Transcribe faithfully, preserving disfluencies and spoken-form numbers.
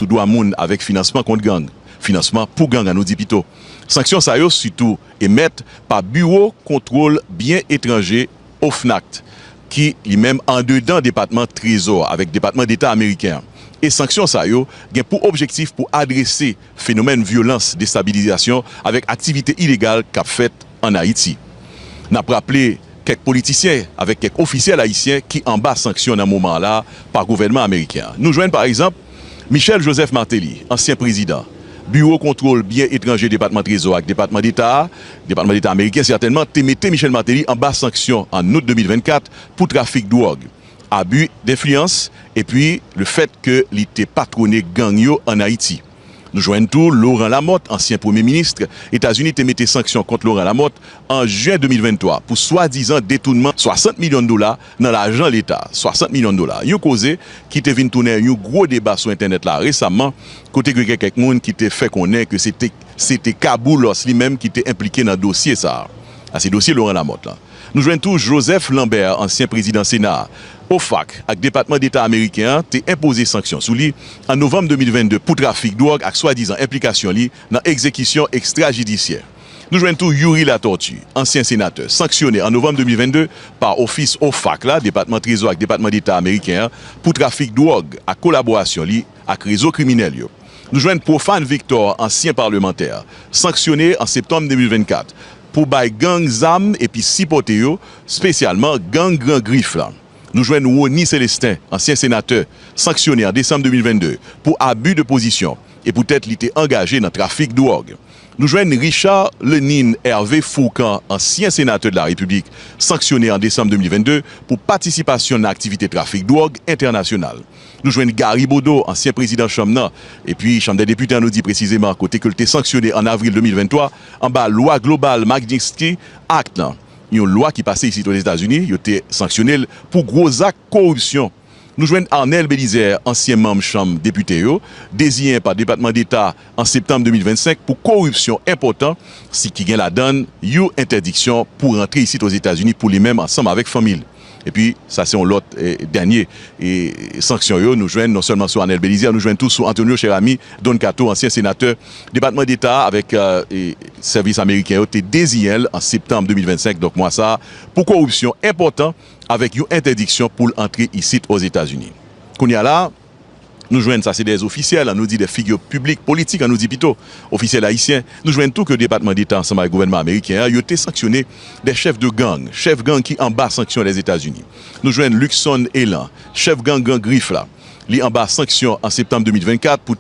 sou dwa moun avèk finansman kont gang, finansman pou gang, an nou di pito. Sanksyon sa yo sitou emèt pa Biwo Kontwòl Byen Etranje, OFNACT, ki li menm andedan Depatman Trezò avèk Depatman Deta ameriken an. E sanksyon sa yo gen pou objektif pou adrese fenomèn vyolans, destabilizasyon avèk aktivite ilegal k ap fèt ann Ayiti. N ap raple kèk politisyen avèk kèk ofisyèl ayisyen ki anba sanksyon nan moman la pa gouvènman ameriken an. Nou jwenn, pa egzanp, Michel Joseph Martelly, ansyen prezidan Biwo Kontwòl Byen Etranje Depatman Trezò ak Depatman Deta a, Depatman Deta ameriken sètènman, te mete Michel Martelly anba sanksyon ann out de mil vennkat pou trafik dwòg, abi denfliyans, epi lefèt ke li te patwone gang yo ann Ayiti. Nou jwenn tou Laurent Lamothe, ansyen premye minis, Etazini te mete sanksyon kont Laurent Lamothe an jen de mil venntwa pou swadizan detounman swasant milyon dola nan lajan leta, swasant milyon dola. Yon koze ki te vin tounen yon gwo deba sou entènèt la resaman, kote ke gen kèk moun ki te fè konnen ke se te, se te Kaboulos li menm ki te enplike nan dosye sa a. A, se dosye Laurent Lamothe la. Nou jwenn tou Joseph Lambert, ansyen prezidan Sena a, OFAC ak Depatman Deta ameriken an te enpoze sanksyon sou li an novanm de mil vennde pou trafik dwòg ak swadizan enplikasyon li nan egzekisyon ekstrajidisyè. Nou jwenn tou Youri Latortue, ansyen senatè, sanksyone an novanm de mil vennde pa ofis OFAC la, Depatman Trezò ak Depatman Deta ameriken an, pou trafik dwòg ak kolaborasyon li ak rezo kriminèl yo. Nou jwenn Prophane Victor, ansyen palemantè, sanksyone an septanm de mil vennkat pou bay gang zam epi sipòte yo, espesyalman gang Gran Grif la. Nou jwenn Rony Célestin, ansyen senatè, sanksyone an desanm de mil vennde pou abi de pozisyon e poutèt li te angaje nan trafik dwòg. Nou jwenn Richard Lenine Hervé Fourcand, ansyen senatè de la Repiblik, sanksyone an desanm de mil vennde pou patisipasyon nan aktivite trafik dwòg entènasyonal. Nou jwenn Gary Bodeau, ansyen prezidan chanm nan, epi Chanm dè Depite an nou di presizeman, kote ke l te sanksyone an avril de mil venntwa anba lwa global Magnitsky Act lan, yon lwa ki pase isit Ozetazini, yo te sanksyone l pou gwo zak koripsyon. Nou jwenn Arnel Belizaire, ansyen manm Chanm Depite yo, deziyen pa Depatman Deta an septanm de mil vennsenk pou koripsyon enpòtan, si ki gen ladan l yon entèdiksyon pou rantre isit Ozetazini pou li menm ansanm avèk fanmi l. Epi, sa se yon lòt, eh, dènye, eh, sanksyon yo nou jwenn non sèlman sou Arnel Belizaire, nou jwenn tou sou Antonio Cheramy Don Kato, ansyen senatè Depatman Deta avèk, eh, eh, sèvis ameriken yo te deziyen l an septanm de mil vennsenk, donk mwa sa a, pou koripsyon enpòtan avèk yon entèdiksyon pou l antre isit Ozetazini. Kounye a la, nou jwenn sa se de ofisyèl, an nou di de figi piblik, politik, an nou di pito, ofisyèl ayisyen. Nou jwenn tou ke Depatman Deta ansanm ak gouvènman ameriken an, yo te sanksyone de chèf de gang, chèf gang ki anba sanksyon Lèzetazini. Nou jwenn Luckson Elan, chèf gang Gran Grif la. Li anba sanksyon an septanm de mil vennkat pou